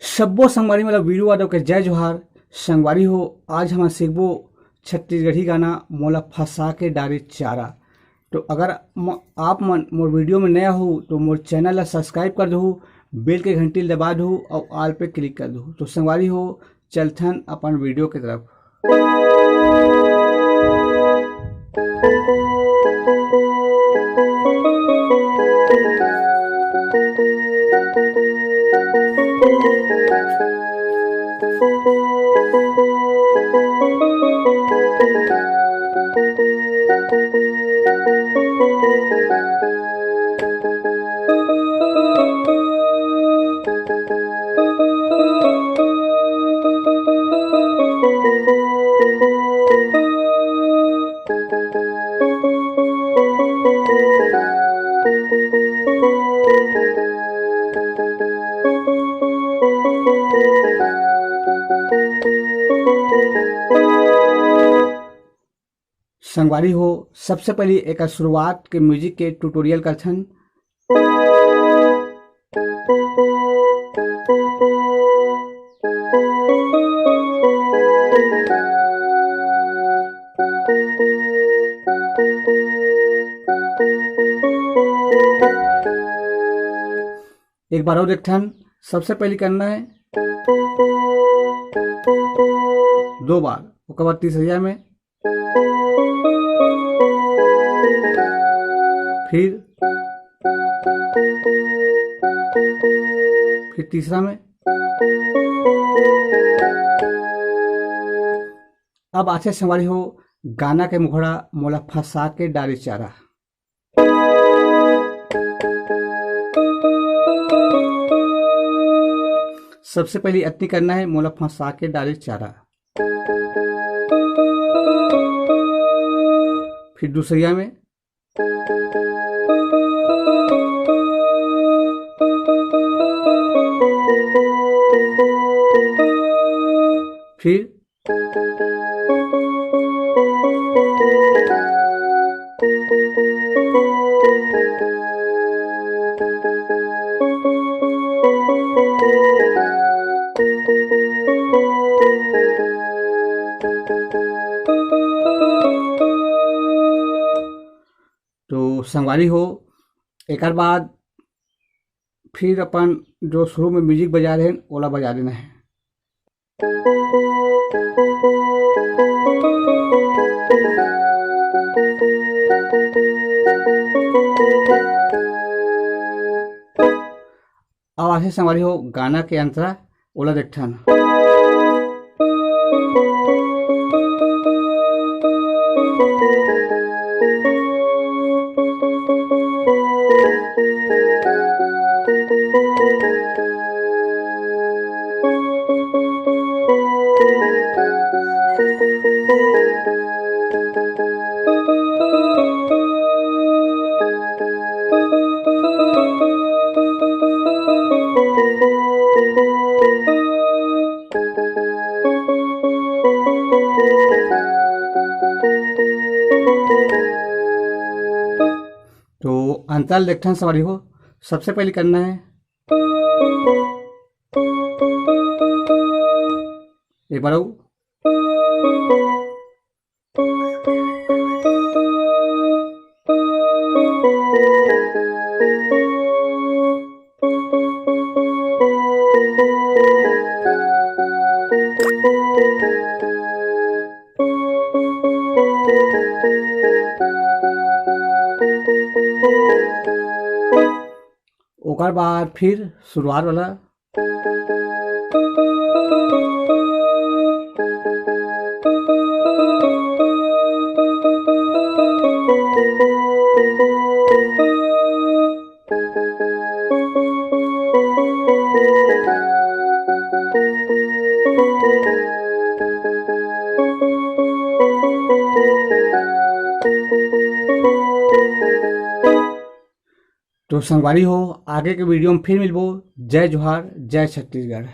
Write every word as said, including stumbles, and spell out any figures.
सब्बो संगवारी मन ल वीरू यादव के जय जोहार। संगवारी हो, आज हमन सीखबो छत्तीसगढ़ी गाना मोला फंसा के डारे चारा। तो अगर म-, आप मन मोर वीडियो में नया हो तो मोर चैनल ला सब्सक्राइब कर दहू, बेल के घंटी ल दबा दहू और ऑल पे क्लिक कर दहू। तो संगवारी हो, चलथन अपन वीडियो के तरफ। संगवारी हो, सबसे पहली एकर शुरुआत के म्यूजिक के ट्यूटोरियल करथन। एक बार और देखथन। सबसे पहली करना है दो बार, ओकर बाद तीसरिया में, फिर, फिर तीसरा में। अब आथे संगवारी हो, गाना के मुखड़ा मोला फंसा के डारे चारा। सबसे पहले अतनी करना है, मोला फंसा के डारे चारा। फिर दूसरिया में, फिर तो संगवारी हो, एकर बाद फिर अपन जो शुरू में म्यूजिक बजा रहे हैं, ओला बजा देना है। अब आथे संगवारी हो गाना के अंतरा, ओला देखथन। तो अंतरा ल देखथन संगवारी हो, सबसे पहले करना है एक बार अउ। ओकर बाद फिर शुरुआत वाला। तो संगवारी हो, आगे के वीडियो में फिर मिलबो। जय जोहार, जय छत्तीसगढ़।